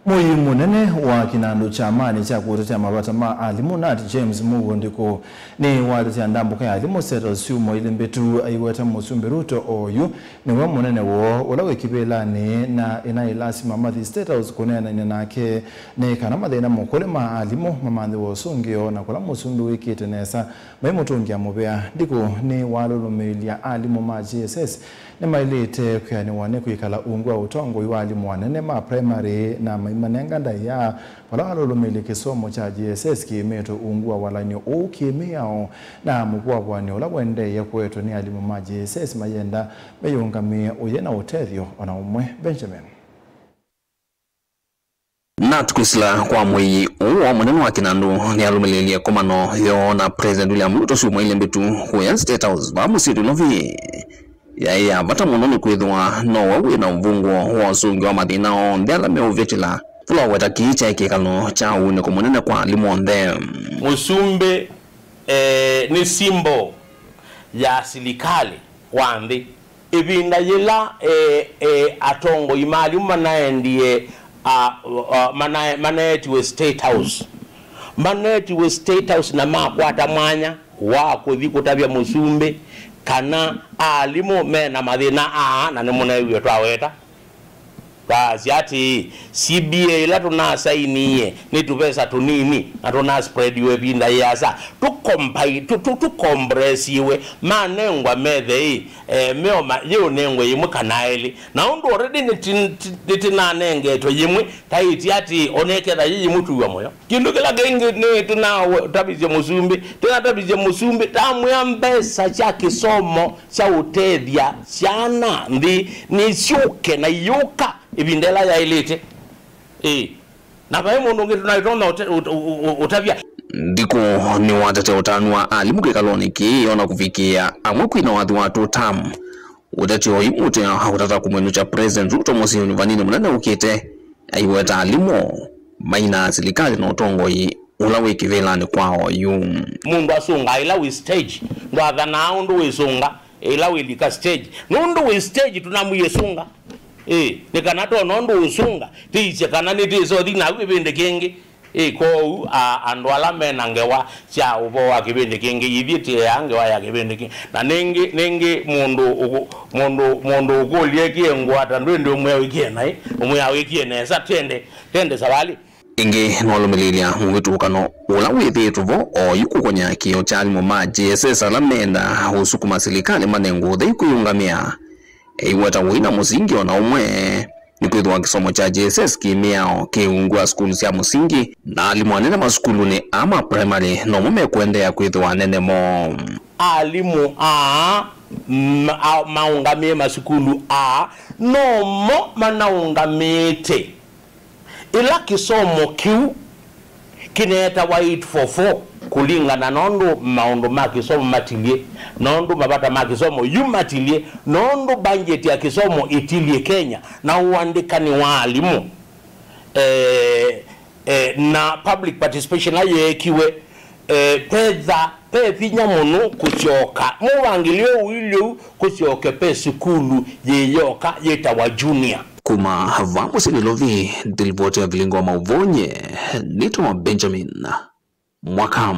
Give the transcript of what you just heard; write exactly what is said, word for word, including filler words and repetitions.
Mũii mũnene wa kĩnandũ kya kyamanĩ kya kũtetea mavata ma alimũ, Nat James Mugo Ndiku, nĩwatetea ndambũka ya alimũ State House syumwa ilĩ mbĩtu, aiweta Mũsumbĩ Ruto oyu nĩwe mũnene woo ũla wĩ kĩvĩlanĩ, na ĩnaĩ lasima mathi State House kũneenany'a nake nĩ kana mathĩna mũkũlĩ ma alimũ mamanthĩwe ũsũngĩo, na kũla Mũsumbĩ wĩkĩte nesa maimũtũngĩa mũvea. Ndiku nĩwalũlũmĩĩlya alimũ ma J S S nĩmaĩlĩte kwĩanĩwa nĩ kwĩkala ungu wa ũtongoi wa alimũ anene ma primary na maimanenga ndaĩa vala walũlũmĩĩlye kĩsomo kya J S S kĩĩmĩtwe ungu wa walany'o ũũ kĩ-mĩao na mũvũavũanĩo ũla ũendeeye kũetwe nĩ alimũ ma J S S mayenda meyĩũngamĩe ũyĩ na ũtethyo o na ũmwe. Benjamin. Nat kwĩsĩla kwa mũii ũũ wa mũnene wa kĩnandũ nĩalũmĩlĩĩlye ĩkomano yoo na President William Ruto syumwa ilĩ mbĩtu kũya State House vaa mũsyĩ Nairobi. Yaĩ ya vata mũno nĩkwĩthĩwa nowe wĩ na ũvũngũo wa ũsũngĩo wa mathĩna onthe ala meũvĩtĩla. Vala waweta kĩĩ kyaĩ kĩkalo kya ũunĩko mũnene kwa alimũ onthe. Mũsumbĩ, eh, nĩ symbol ya silikalĩ wa nthĩ. Ĩvinda yĩla, eh, eh, atongoi ma alimũ manaendie, ah, ah, mana-, manaetiwe State House, manaetiwe State House na makwata mwanya wa kũthi kũtavya mũsumbĩ kana alimũ me na mathĩna aa, na nĩmũneewie twaweta. Vaasya atĩĩ, C B A ĩla tũnasainie nĩ tũvesa tũnini na tũnaspreadiwe ĩvinda yĩasa, tũkompai-, tũ-, tũ-, tũkompresiwe, manengwa methe ĩ, eh, meoma yĩũnengwe yĩmwe kana elĩ. Na ũndũ already nĩti-, ti-, nĩtĩnanengetwe yĩmwe, taĩtye atĩĩ, oneketha yĩ yĩmwe twĩw'a mũyo. Kĩndũ kĩla kĩngĩ nĩ tũnatavisye mũsumbĩ, tũnatavisye mũsumbĩ, tamwĩa mbesa sya kĩsomo sya ũtethya syana nthĩ nĩsyũke na iyũka ĩvinda ĩla yaĩlĩte. Ĩĩ. Na vai mũndũ ũngĩ tũnaĩtonya ũte-, ũte-, ũ-, ũ-, ũtavya. Ndiku nĩwatetea ũtanu wa alimũ kĩkalonĩ kĩĩ ona kũvikĩĩa amwe kwina wathi wa two term. Ũteti oyu ũte ũtata kũmwĩnũkya President Ruto mũsyĩ ũnyuvanĩnĩ mũnene ũkĩte, aiweta alimũ maina silikalĩ na ũtongoi ũla wĩ kĩvĩlanĩ kwa oyu. Mũndũ asũngaa ĩla wĩ stage, ndwathanaa ũndũ wĩsũnga ĩla wĩlika stage. Nũndũ wĩ stage tũnamwĩie sũnga. Ĩĩ, nĩ kana tona ũndũ ũsũnga, tĩisye kana nĩtĩsothi naku ĩvĩndĩ kĩngĩ. Ĩ, kwoou, a, andũ ala me na ngewa sya ũvoo wa kĩvĩndĩ kĩngĩ, ithyĩ tĩea ngewa ya kĩvĩndĩ kĩngĩ. Na nĩngĩ, nĩngĩ mũndũ ũkũ-, mũndũ, mũndũ ũkũlye ĩkĩe ngwata, ndwĩndĩ ũmwĩa wĩkĩe naĩ, ũmwĩa wĩkĩe nesa, twende, twende savalĩ. Ĩngĩ nĩwalũmĩlĩĩlya mũvĩtũkano ũla wĩthĩĩtwe vo oyu kũkonya kĩĩo kya alimũ ma J S S ala meenda ũsukuma silikalĩ manengwe ũthei kwĩyũngamĩa. Eiweta ũina mũsingi o na ũmwe, nĩkwĩthĩwa kĩsomo kya J S S kĩ mĩao kĩ ungu wa sukulu sya mũsingi, na alimũ anene masukulunĩ aa ma primary nomo mekũendeea kwĩthĩwa anene moo. Alimũ aa ma-, a-, maũngamĩe masukulu aa nomo manaũngamĩte. Ĩla kĩsomo kĩu kĩneetawa eight four four, kũlingana na ũndũ maũndũ ma kĩsomo matilyĩ, na ũndũ mavata ma kĩsomo yu matilyĩ, na ũndũ mbangyeti ya kĩsomo ĩtilyĩ Kenya, na ũandĩkani wa alimũ, eh, eh, na public participation ĩla yeekiwe, eh, petha ve vinya mũno kũsyoka mũvangĩlyo ũilyĩ ũu kũsyoke ve sukulu yĩ yoka yĩtawa junior. Kuma vaa mũsyĩ Nairobi, ndilivoti ya vilingo wa maũvoo nyie nĩtawa Benjamin Mwaka.